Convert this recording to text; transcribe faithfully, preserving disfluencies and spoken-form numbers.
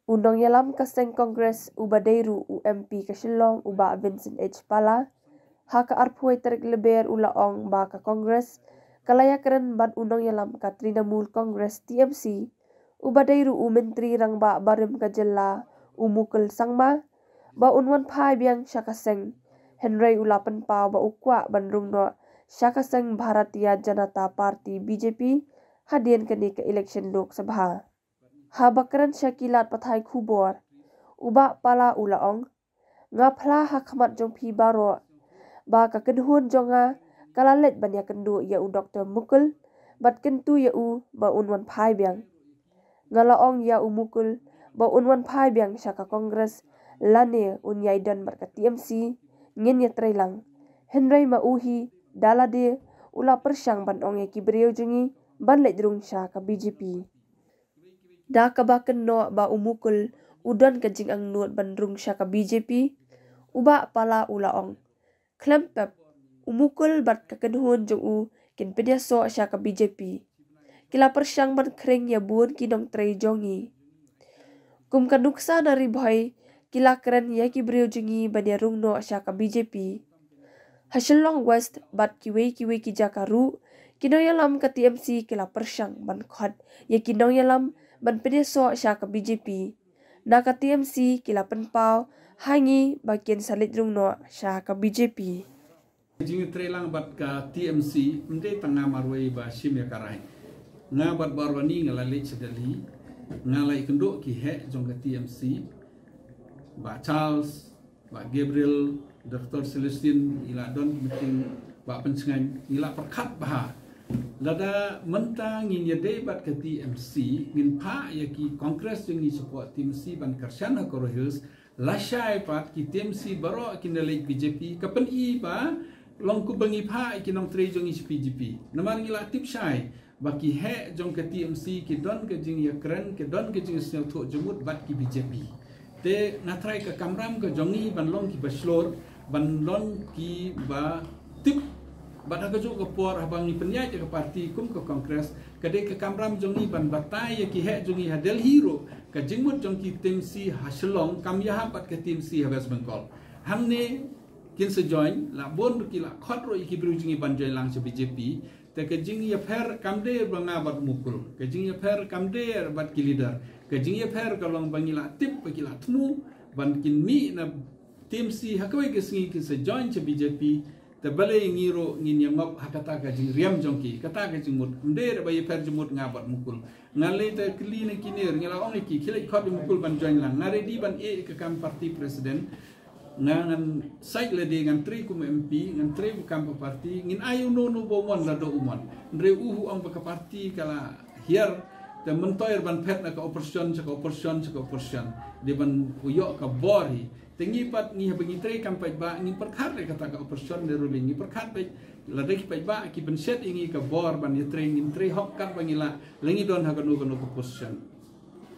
U nongïalam ka seng Congress uba dei ruh u M P ka Shillong u Bah Vincent H Pala, ha ka arphew tarik Lber u la ong ba ka Congress ka la ïakren bad u nongïalam ka Trinamool Congress T M C uba dei ruh u Myntri Rangbah barim ka jylla u Mukul Sangma ba un wan phai biang sha ka seng, hynrei u la pynpaw ba u kwah ban rung noh sha ka seng Bharatiya Janata Party B J P hadien kane ka election Lok Sabha. Haba kren sha ki lad pathai khubor, u Bah Pala u la ong, nga phla ha khmat jong phi baroh ba ka kynhun jong nga ka la leit ban ïakynduh ïa u Doktor Mukul bad kyntu ïa u ba un wan phai biang. Nga la ong ïa u Mukul ba un wan phai biang sha ka Congress lane un ïai don bad ka T M C, ngin ïatrei lang. Hynrei ma u hi da lade u la pyrshang ban ong ïa ki briew jong ngi ban leit rung sha ka B J P. Da kaba kynnoh ba u Mukul u don ka jingangnud ban rung sha ka B J P, u Bah Pala u la ong, khlem pep, u Mukul bad ka kynhun jong u kin pynïasoh sha ka B J P. Ki la pyrshang ban khring ïa bun ki nongtrei jong ngi. Kum ka nuksa na Ri Bhoi, ki la kren ïa ki briew jong ngi ban ïarung noh sha ka B J P. Ha Shillong West bad kiwei kiwei ki jaka ruh, ki nongïalam ka T M C ki la pyrshang ban khot ïa ki nongïalam ban pynïasoh sha ka B J P. Na ka T M C ki la pynpaw ha ngi ba kin sa leit rung noh sha ka B J P. Jingïatreilang bad ka T M C, ym dei tang nga marwei ba shim ïa ka rai. Nga bad Bah Ronnie nga la leit sha Delhi, nga la ïakynduh ki heh jong ka T M C, Bah Charles, Bah Gabriel, Doctor Celestine, ngi la don meeting, Bah Pynshngaiñ, ngi la pyrkhat bha. Lada mynta ngin ïadei bad ka T M C, ngin phah ïa ki Congress jong ngi support T M C ban kyrshan ha Garo Hills, lashai pat ki T M C baroh kin da leit B J P, ka pyni ba long kumba ngi phah ïa ki nongtrei jong ngi sha B J P. Namar ngi la tip shai ba ki heh jong ka T M C ki don ka jingïakren, ki don ka jingsngewthuh jingmut bad ki B J P. Te nga trai ka kamram ka jong ngi ban long kiba shlur, ban long kiba tip. Bad ha kajuh ka por haba ngi pynïaid ïa ka party kum ka Congress, ka dei ka kamram jong ngi ban batai ïa ki heh jong ngi ha Delhi ruh ka jingmut jong ki T M C ha Shillong kam ïahap bad ka T M C ha West Bengal. Hangne kin sa join, la bun ruh ki la khot ruh ïa ki briew jong ngi ban join lang sha B J P. Te ka jingïapher kam dei ba nga bad Mukul, ka jingïapher kam dei bad ki leader. Ka jingïapher ka long ba ngi la tip ba ki la thmu ban kin mih na T M C ha kawei ka sngi kin sa join sha B J P. Te balei ngi ruh ngin ïangop ha kata ka jingriam jong ki, kata ka jingmut. Ym dei ba ïapher jingmut nga bad Mukul. Nga lei te kylli na kine, ngi la ong ïa ki, khie leit khot ïa Mukul ban join lang. Nga ready ban ïeh ïa ka kam party president. Nga ngan sait lade, ngan trei kum M P, ngan trei kum kam party, ngin ai uno uno ba u mon lada u mon. Hynrei u hu ong ba ka party ka la hiar, te myntoi ban phet na ka opposition sha ka opposition sha ka opposition. Dei ban u ïoh ka bor hi. Te ngi pat ngi haba ngi trei kam paidbah, ngi pyrkhat ïa kata ka opposition, dei ruh ngi pyrkhat beit, lada ki paidbah ki pynshet ïa ngi ka bor ban ïatrei, ngin trei hok katba ngi lah, la ngi don ha kano kano ka position.